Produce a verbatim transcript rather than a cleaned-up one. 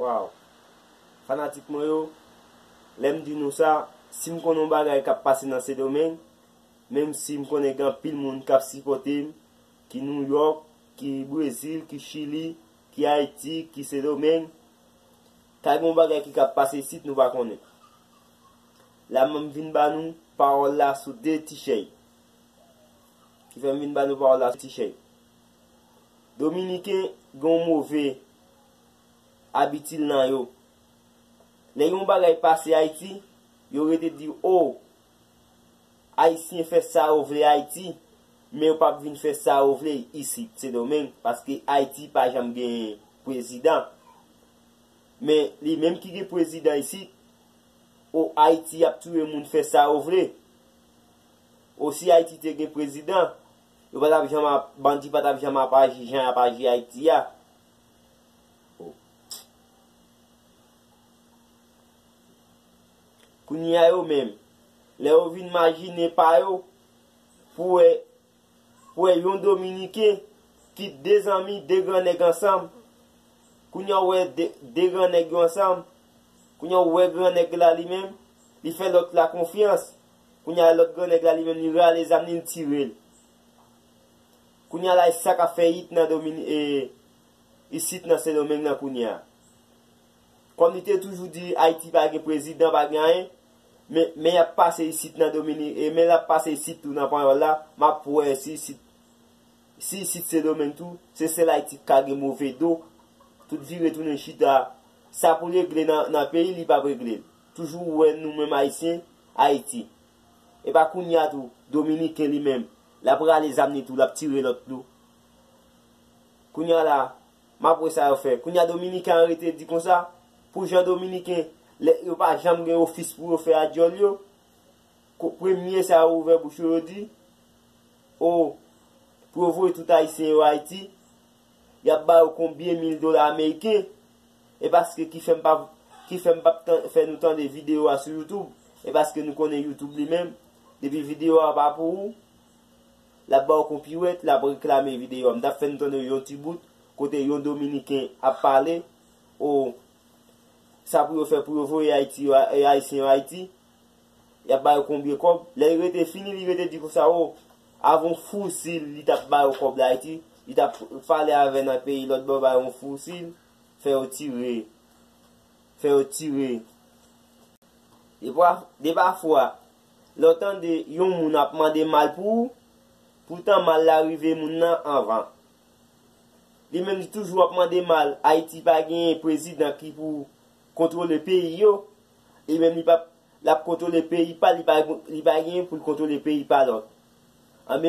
Waw. Fanatik mwen yo, lè m di nou sa, si m konnen yon bagay k ap pase nan Sendomeng, menm si m konnen gen anpil moun k ap sipòte m, ki Nouyòk, ki Brezil, ki Chili, ki Ayiti, ki Sendomeng, ka gen yon bagay ki k ap pase isit nou pa konnen. La m vin ba nou pawòl la sou de ti chèy. Ki fè m vin ba nou pawòl la sou ti chèy. Dominiken gen yon move abitid nan yo. Lè yon bagay pase Ayiti, yo rete di, "O, Ayisyen fè sa yo vle Ayiti," men yo p ap vin fè sa yo vle isit, Sendomeng, paske Ayiti pa janm gen prezidan. Men li menm ki gen prezidan isit, o Ayiti ap touye moun fè sa yo vle. O si Ayiti te gen prezidan, yo pa t ap janm ap, bandi pa t ap janm ap aji jan y ap aji Ayiti a. Kounye a yo menm, lè yo vin majine pa yo, pou wè, pou wè yon Dominiken kit de zanmi, de gran nèg ansanm. Kounye a w wè de, de gran nèg yo ansanm. Kounye a w wè gran nèg la li menm, li fè lòt la konfyans. Kounye a lòt gran nèg la li menm, li rale zam li, li tire l. Kounye a la, e sa k ap fè it nan Domini-, e, isit nan Sendomeng nan kounye a. Kòm li te toujou di Ayiti pa gen prezidan, pa gen anyen, men, men y ap pase isit nan Domini-, e, men l ap pase isit tou nan Panyòl la, m ap wè si isit, si isit Sendomeng tou, se sèl Ayiti k ka gen move do, tout vire tounen chita, sa pou l regle nan, nan peyi, li p ap regle l. Toujou wè nou menm Ayisyen, Ayiti. E pa kounye a tou, Dominiken li menm, l ap rale zam li tou, l ap tire lòt tou. Kounye a la, m ap wè sa yo fè. Kounye a Dominiken an rete di konsa, pou jan Dominiken, lè yo pa janm gen ofis pou yo fè a djòl yo, ko-, premye sa yo ouvè bouch yo, yo di, o, pou yo voye tout Ayisyen yo Ayiti, y ap ba yo konbyen mil dola ameriken, e paske ki fè m pa, ki fè m p ap tan-, fè nou tande videyo a sou YouTube, e paske nou konnen YouTube li menm, depi videyo a pa pou ou, l ap ba w konpiwèt, l ap reklame videyo a. M t ap fè n tande yon ti bout kote yon Dominiken ap pale, o, sa pou yo fè pou yo voye Ayiti yo, e, Ayisyen yo Ayiti, y ap ba yo konbyen kòb. Lè l rete fini, li rete di konsa, o, avè yon fousil, li t ap ba yo kòb la Ayiti, li t ap pale avè nan peyi lòt bò, ba yo yon fousil, fè yo tire, fè yo tire. Depafwa, lè w tande yon moun ap mande mal pou ou, poutan mal la rive moun nan anvan. Li menm li toujou ap mande mal, Ayiti pa genyen prezidan ki pou kontwole peyi yo, li menm li p ap, l ap kontwole peyi pa l, li pa, li pa genyen pou l kontwole peyi pa lòt. An